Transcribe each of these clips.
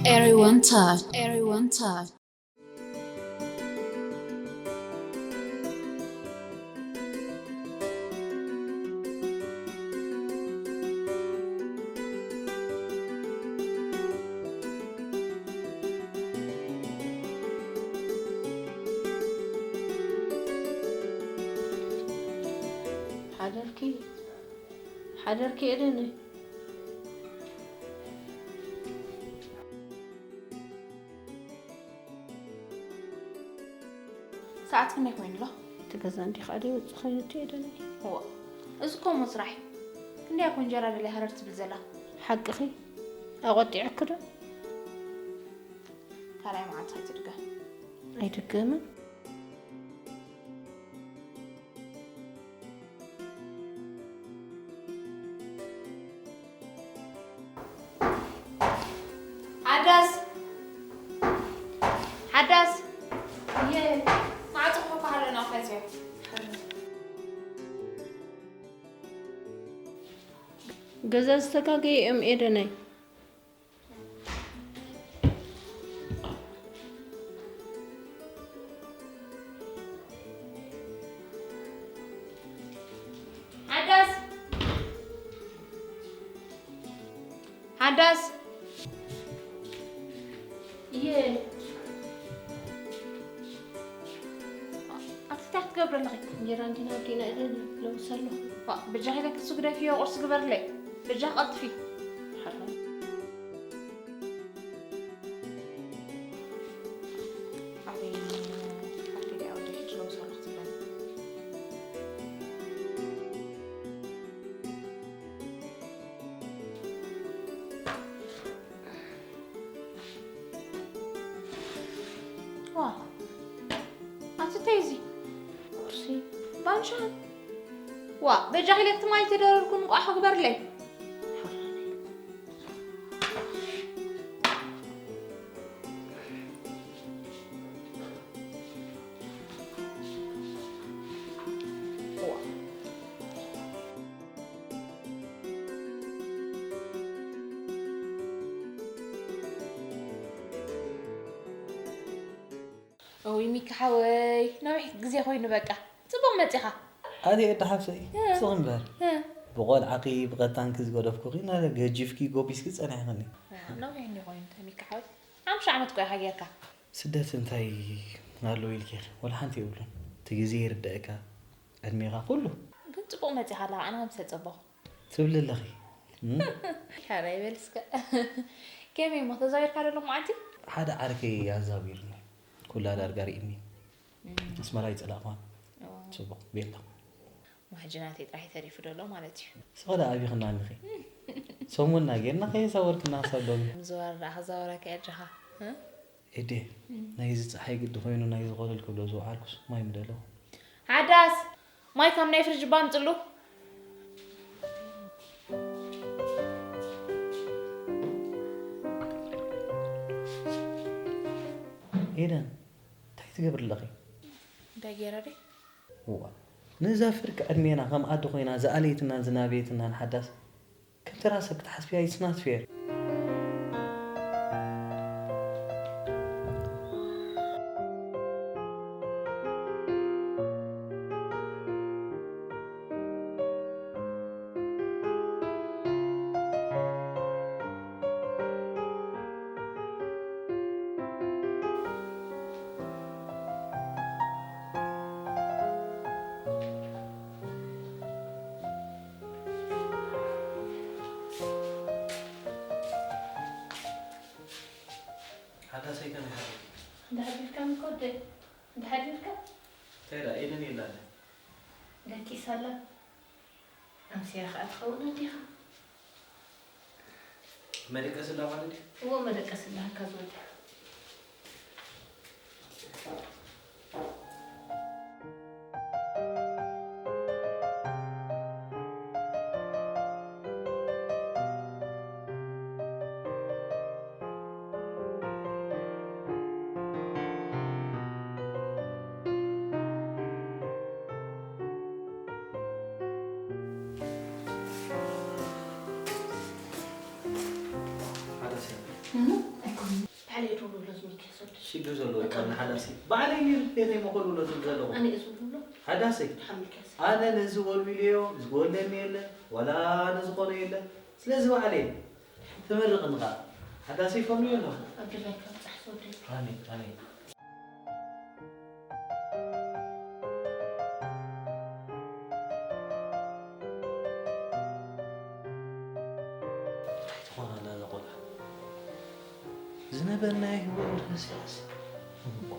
Everyone touch. Everyone touch. ሓደርኪ ሓደርኪ ኤደነይ። ሰዓት ክንደይ ኮይኑ ኣሎ? እቲ ገዛ እንዲኻ ደይ ወጽእ ኸይኑ እቲ ኤደነይ። እዋ፣ እዚ ከምኡ ስራሕ እዩ። ክንደይ እኮ እንጀራ ደልያ ሃረር ትብል ዘላ። ሓቅኺ? ኣቖጢዐኪ ዶ? ካልኣይ መዓልቲ ኣይትድገም። ኣይድገምን። ሓዳስ! ሓዳስ! እየ፣ ማዕጾ ክኸፍት ከሎ ናፍረትዮ። ገዛ ዝተጋገየ እዮም ኤደነይ። ሓዳስ! ሓዳስ! እየ። ኣቲ እንታይ ክትገብሪ ኣለኺ? እንጀራ እንዲና ኣዲና ኢለን ለውስ ኣለኹ። ዋ፣ በጃኺ ኢለኪ እሱ ግደፍዮ፣ ቁርሲ ግበርለይ። በጃኺ ቀልጥፊ። ሓራይ። ኣበይ፣ ኣበይ ደኣ ወዲኺ ትለውስ ኣለኹ ትብለኒ? ዋ፣ ኣቲ እንታይ እዚ? ቁርሲ። ባንሻን። ዋ፣ በጃኺ ኢለኪ እቲ ማይ ተደረርኩ እንቋዕ ክግበርለይ። ዋ። ኦይ ሚኪ ሓወይ፣ ነዊሕ ግዜ ኮይኑ በቃ። ጽቡቕ መጺኻ። ኣቲ ኤዳ ሓፍተይ፣ እ። ስቕ እምበር። እ። ብቖልዓኺ፣ ብቐጣንኪ ዝገደፍኩኺ፣ ናለ ገጂፍኪ ጎቢስኪ ጸኒሕኽኒ። እ፣ ነዊሕ እንዲ ኮይኑ እንተ ሚኪ ሓወይ። ሓምሻ ዓመት እኮ ኢኻ ጌርካ። ስደት እንታይ ኣለዎ ኢልኪ ኢኺ? ወላ ሓንቲ የብሉን። እቲ ግዜ ይርደእካ፣ ዕድሜኻ ኩሉ። ግን ጽቡቕ መጺኻ ኣለኻ፣ ኣነ ከም ዝተጸበኹ። ትብሊ ኣለኺ። እም? ሕራይ በል እስከ። ከመይ እሞ ተዛዊርካ ዶ ሎማዓንቲ? ሓደ ዓርከይ ኣዛዊርኒ። ኩላ ዳርጋ ርኢኒ። እም። ኣስመራ ኣይጸላእኳን። ኦ። ጽቡቕ፣ ቤላ። እሞ ሕጂ ናተይ ጥራሕ እዩ ተሪፉ ዘሎ ማለት እዩ። ስኸ ደኣ ኣቢኽና ኣለኺ። ሰሙንና ጌርና ከየዛወርክና ክሳብ ሎሚ። ምዝዋር ደኣ ከዛወረካ እየ ኣጆኻ። እ? ኤዴ፣ እም። ናይዚ ጸሓይ ግዲ ኮይኑ ናይዚ ኮለል ክብሎ ዝወዓልኩስ ማይ ምደለኹ። ሓዳስ! ማይ ካብ ናይ ፍርጅ እባ ኣምጽሉ። ኤደን፣ እንታይ ትገብሪ ኣለኺ? እንታይ ገይረ ድየ? እዋ፣ ነዛ ፍርቂ ዕድሜና ከም ኣደ ኮይና ዝኣለየትናን ዝናበየትናን ሓዳስ፣ ከም ተራ ሰብ ክትሓስብያ it's not fair። ሓዳሰይ ከመይ ሓዲርኪ? እንዳ ሓዲርካ እኮ ወደይ። እንዳ ሓዲርካ? እንታይ ደኣ፣ ኤደን የላን። ደቂሳ ኣላ። ኣምስያ ከኣ ትኸውን ኣዴኻ። መደቀሲ ኣላ ማለት ድዩ? እዎ፣ መደቀሲ ኣለካ ዝወዲ። ሽግር ዘለዎ ይኮን ሓዳሲ ባዕለይ ነይሩ ቤተይ መኮኑ ነዝም ዘለዎ ኣነ እዝም ብሎ ሓዳሰይ ሓሚልካስ ኣነ ነዚ ወልዊልዮ ዝጎለኒ የለ ዋላ ነዝኾነ የለ። ስለዚ ባዕለይ ትምርቕኒ ኸዓ ሓዳሰይ ፈኑ የሎ። ኣብ ድላይካ ብጻሕ ሰወደይ ኣሜን ኣሜን። እንታይ ትኾን ኣላ እዛ ቆልዓ? ዝነበርናዮ ህይወት ረሲዓስ? እምቧ።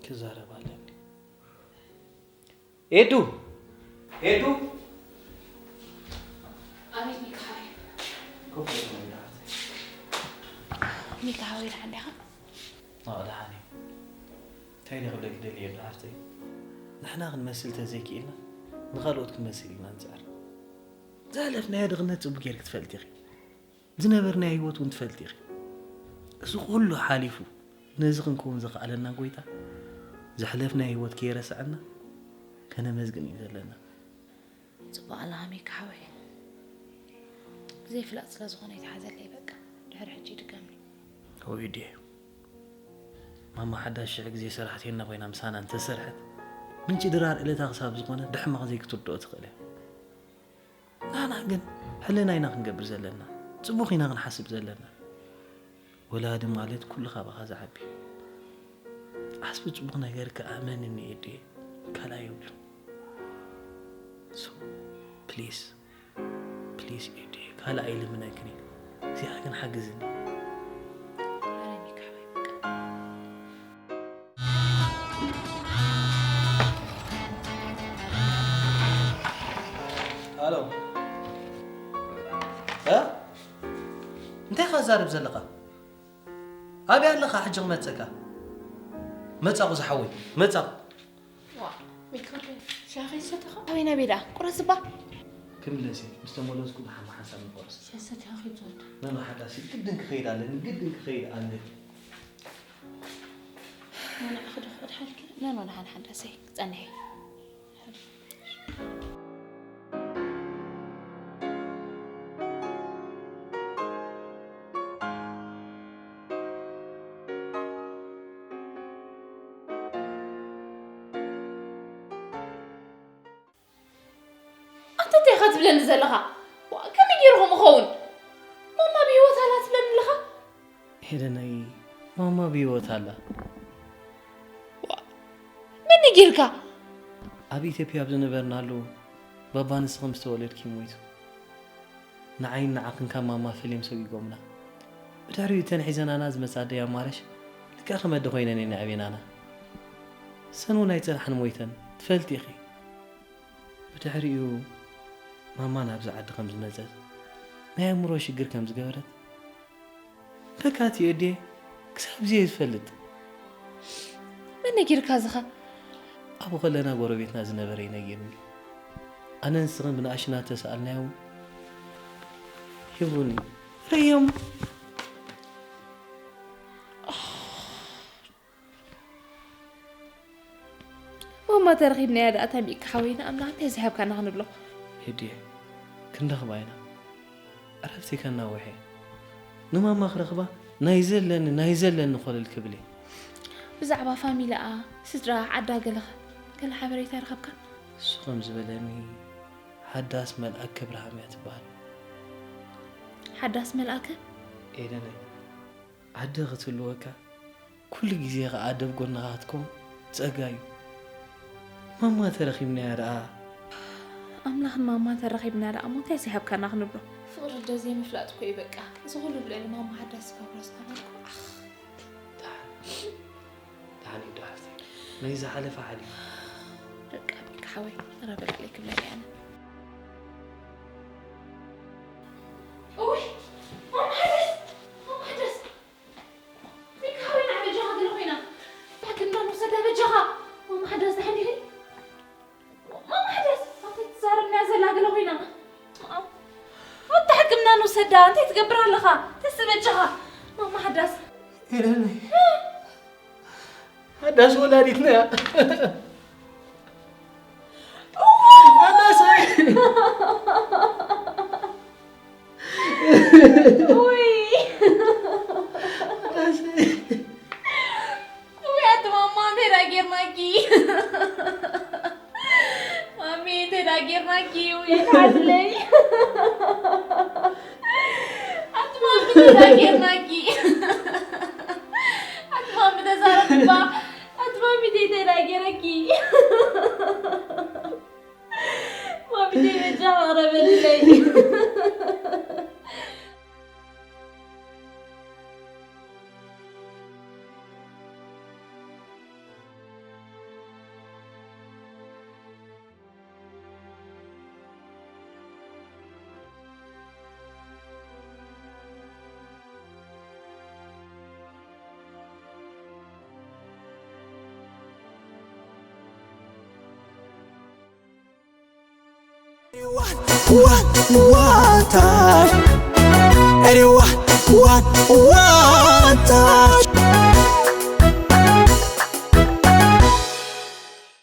ክዛረብ ኣለኒ። ኤዱ! ኤዱ! ኣቤት ሚካ ሓወይ። ኮፍ በል እንዳ ሓፍተይ። ሚካ ሓወይ ደሓን ዲኻ? ኣዎ ደሓን እየ። እንታይ ኢለ ክብለኪ ደልየ እንዳ ሓፍተይ? ንሕና ክንመስል ተዘይክኢልና ንኻልኦት ክንመስል ኢና ንጽዕር። ዝሓለፍናዮ ድኽነት ጽቡቕ ጌርኪ ትፈልጢ ኢኺ። ዝነበርናዮ ህይወት እውን ትፈልጢ ኢኺ። እዚ ኩሉ ሓሊፉ ነዚ ክንከውን ዘኽኣለና ጎይታ ዘሕለፍናዮ ህይወት ከየረስዐና ከነመስግን እዩ ዘለና። ጽቡቕ ኣለኻ ሚካ ሓወይ። ዘይፍላጥ ስለ ዝኾነ ይትሓዘለይ በቃ። ድሕሪ ሕጂ ይድገምኒ። እወ ኢድየ። ማማ ሓዳሽ ሽሕ ግዜ ሰራሕተይና ኮይና ምሳና እንተሰርሐት ምንጪ ድራር እለታ ክሳብ ዝኾነ ብሕማቕ ዘይክትርድኦ ትኽእል እያ። ንሕና ግን ሕልና ኢና ክንገብር ዘለና፣ ጽቡቕ ኢና ክንሓስብ ዘለና። ወላዲ ማለት ኩሉ ካባኻ ዝዓቢ እዩ። ዓስቢ ጽቡቕ ነገር ከኣ መን እኒኤ ድየ ካልኣይ የብሉን። So please please ኤድየ ካልኣይ ይልምነክን እዩ። እዚኣ ግን ሓግዝኒ። ሃሎ እ እንታይ ኢኻ ትዛረብ ዘለኻ? ኣበይ ኣለኻ? ሕጂ ክመጸካ መጻኹ ዝሓወይ መጻኹ። ዋ ሚካኤል ሻሂ ሰተኻ ኣበይ ናበይ ደኣ ቁረስ እባ። ክምለስ እየ ምስ ተመለስኩ ብሓማ ሓንሳብ ንቆርስ። ሻሂ ሰቲኻ ኺድ ትወድ። ናና ሓዳሲ ግድን ክኸይድ ኣለኒ ግድን ክኸይድ ኣለኒ። ናና ክደ ክድ ሓልኪ። ናና ደሓን ሓዳሰይ ክጸንሐ። ኣንተ እንታይ ኢኻ ትብለኒ ዘለኻ? ዋ፣ ከመይ ገይሩ ከምኡ ኸውን? ማማ ብህይወት ኣላ ትብለኒ ኣለኻ? ሄለናይ፣ ማማ ብህይወት ኣላ። ዋ፣ መን ነጊርካ? ኣብ ኢትዮጵያ ኣብ ዝነበርናሉ ባባ ንስኺ ምስ ተወለድኪ ሞይቱ። ንዓይን ንዓኽን ካብ ማማ ፈሊዮም ሰጒጎምና። ብድሕሪኡ እተን ሒዘናና ዝመጻ ኣደይ ኣማረሽ ልክዕ ከም ኣደ ኮይነን እየን የዕብየናና። እሰን እውን ኣይጸንሓን ሞይተን፣ ትፈልጢ ኢኺ። ብድሕሪኡ ማማ ናብዚ ዓዲ ከም ዝመጸት፣ ናይ ኣእምሮ ሽግር ከም ዝገበረት፣ በቃ እቲ ኣዴ ክሳብ እዚ እየ ዝፈልጥ። መን ነጊርካ እዚ ኸ? ኣብኡ ከለና ጎረቤትና ዝነበረ እዩ ነጊሩኒ። ኣነን ንስኽን ብንኣሽና ተሰኣልናዮ እውን ሂቡኒ። ርእዮም። ማማ ተረኺብናያ ደኣ ታሚእካ ሓወይና ኣምላኽ እንታይ ዝሃብካና ክንብሎ። ሄድየ፣ ክንረኽባ ኢና። ዕረፍቲ ከናውሕ እየ። ንማማ ክረኽባ ናይ ዘለኒ ናይ ዘለኒ ኮለል ክብል እየ። ብዛዕባ ፋሚላኣ፣ ስድራ፣ ዓዳ ገለኸ? ገለ ሓበሬታ ረኸብካ? እሱ ከም ዝበለኒ ሓዳስ መልኣክ ክብርሃም እያ ትበሃል። ሓዳስ መልኣከ? ኤደነይ፣ ኣደ ክትህልወካ ኩሉ ግዜ ከኣ ደብ ጎንኻ ክትከውን ጸጋ እዩ። ማማ ተረኺብናያ ደኣ። ኣምላኽን ማማን ተራኺብና ደኣ እሞ እንታይ ዘይሃብካና ክንብሎ? ፍቕሪ ዶ ዘይምፍላጥ እኮ እዩ በቃ። እዚ ኩሉ ብልዕሊ ማማ ሓዳስ ዝገብሮ ዝነበርኩ። ኣኽ። ደሓን። ደሓን እዩ ዶ ሓፍተይ። ናይ ዝሓለፈ ሓሊፉ። በቃ በቃ ሓወይ፣ ኧረ በቃ ለይ ክብለኒ ኣነ። ኡይ፣ ማማ ሓዳስ፣ ማማ ሓዳስ። ሪካ ሓወይ፣ ንዓ በጃኻ ገለ ኮይና። ብሕክምና ንውሰዳ በጃኻ። ማማ ሓዳስ ደሓን ዲኺ? ማማ ሓዳስ፣ ኣብቲ ትዛረብና ዘላ ገለ ኮይና። ኣታ ሕክምና ንውሰዳ፣ እንታይ ትገብር ኣለኻ? ተስእ በጃኻ። ማማ ሓዳስ። ኤደነይ። ሓዳስ ወላዲትና እያ። ሓዳሰይ። ውይ። ሓዳሰይ። ውይ፣ ኣቲ ማማ፣ እንታይ ደኣ ጌርናኪ? ማሚ፣ እንታይ ደኣ ጌርናኪ? ውይ፣ ሓዝለይ። ኣቲ ማሚ፣ እንታይ ደኣ ጌርናኪ? ኣቲ ማሚ፣ ተዛረቢ እባ። ኣቲ ማሚ፣ እንታይ ደኣ ጌረኪ? ማሚ፣ በጃኻ ቅረበለይ። What, what, what time? What, what, what time?